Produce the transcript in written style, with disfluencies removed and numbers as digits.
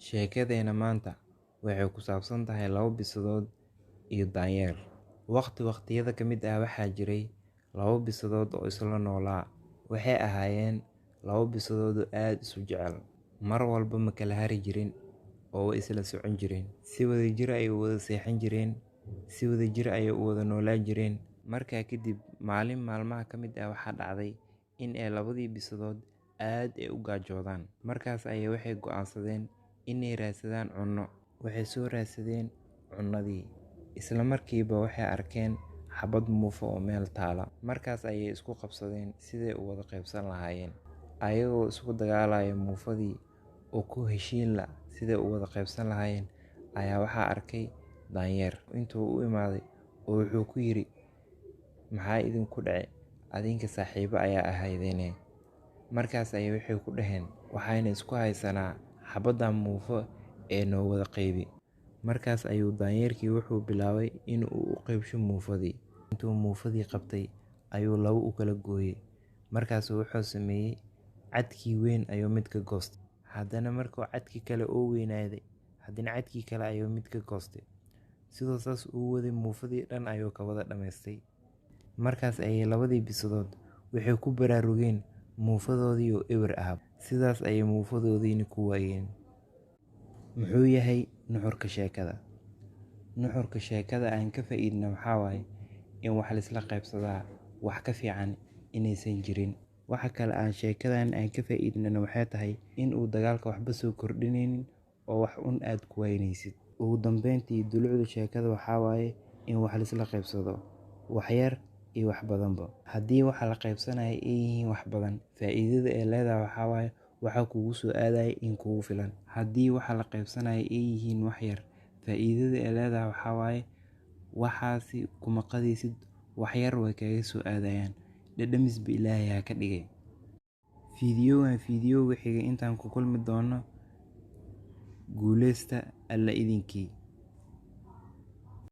Sheekadeena maanta waxay ku saabsan tahay laba bisadood iyo daanyeer. Waqti waqtiyada ka mid ah waxaa jiray laba bisadood oo isla noolaa. Waxay ahaayeen laba bisadood oo aad isu jecel. Mar walba ma kala hari jirin oo way isla socon jireen. Si wadajir ayay u wada seexan jireen, si wadajir ayay u wada noolaan jireen. Markaa kadib, maalin maalmaha ka mid ah waxaa dhacday in ay labadii bisadood aad ay u gaajoodaan. Markaas ayay waxay go'aansadeen inay raadsadaan cunno. Waxay soo raadsadeen cunnadii. Isla markiiba waxay arkeen xabad muufo oo meel taala. Markaas ayay isku qabsadeen siday u wada qaybsan lahaayeen. Ayagoo isku dagaalaya muufadii oo ku heshiin la siday u wada qaybsan lahaayeen ayaa waxaa arkay daanyeer. Intuu u imaaday oo wuxuu ku yiri, "Maxaa idinku dhacay? Adinka saaxiibo ayaa ahaydeene." Markaas ayay waxay ku dhaheen, "Waxayna isku haysanaa xabadda muufo ee noo wada qaybi." Markaas ayuu daanyeerkii wuxuu bilaabay in uu u qaybsho muufadii. Intuu muufadii qabtay ayuu laba u kala gooyay. Markaasuu wuxuu sameeyay cadkii weyn ayuu mid ka goostay. Haddana markuu cadkii kale oo weynaaday, haddana cadkii kale ayuu mid ka goostay. Sidoo saas uu waday muufadii dhan ayuu ka wada dhammaystay. Markaas ayay labadii bisadood waxay ku baraarugeen muufadoodii oo eber ahaa. Sidaas ayay muufadoodiina ku waayeen. Muxuu yahay nuxurka sheekada? Nuxurka sheekada aan ka faa'iidno waxaa waaye in wax la isla qaybsadaa wax ka fiican inaysan jirin. Waxa kale aan sheekadan aan ka faa'iidnana waxay tahay in uu dagaalka waxba soo kordhinaynin oo wax un aad ku waynaysid. Ugu dambeyntii, dulucda sheekada waxaa waaye in wax la isla qaybsado, wax yar iyo wax badanba. Haddii waxa la qaybsanaya ay yihiin wax badan, faa'iidada ay leedahay waxaa waaye waxa kugu soo aadaya in kugu filan. Haddii waxa la qaybsanaya ay yihiin wax yar, faa'iidada ay leedahay waxaa waaye waxaasi kuma qadaysid, wax yar way kaga soo aadayaan. Dhadhamis ba Ilaahay ha ka dhigay. Fiidiyowan fiidiyowga xiga intaan ku kulmi doono, guuleysta Alla idinkii.